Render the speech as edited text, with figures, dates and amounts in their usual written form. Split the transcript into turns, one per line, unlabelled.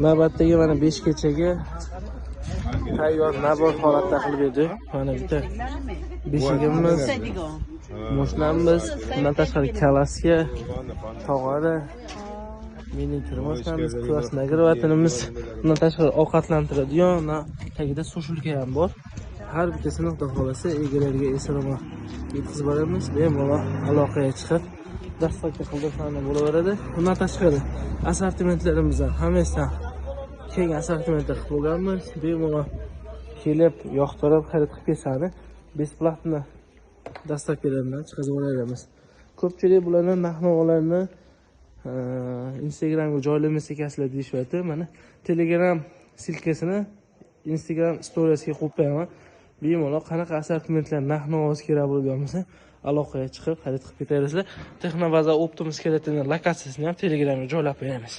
Navbatdagi mana 5 kechaga tayyor набор holatda qilib berdik. Mana bitta beshigimiz, moshinamiz, bundan tashqari kalaska, tog'ora, mini kirmasamiz, quyosh нагреватель imiz, bundan tashqari ovqatlantiradigan, tagida сушилка ham bor. Har bittasini, xudo xohlasa, egalariga eson-omon yetkazib boramiz. Bemalol aloqaga chiqib, доставка qildirsa bo'laveradi. Bundan tashqari assortimentlarimizdan hammasidan keng assortimentda qilib bo'lganmiz. Bemalol kelib, yoqtirib, xarid qilib kelsani, бесплатно доставка lar bilan chiqazib yuboramiz. Ko'pchilik bularni narx-navolarni Instagramga joylamas ekansizlar deyishyapti. Mana Telegram ссылка sini Instagram storiyasiga qo'yib qo'yaman. Bemalol qanaqa assortimentlar, narx-navosi kerak bo'lgan bo'lsa, aloqaga chiqib xarid qilib ketaverasizlar. Texnobaza оптом склад ini lokatsiyasini ham Telegramga joylab qo'yamiz.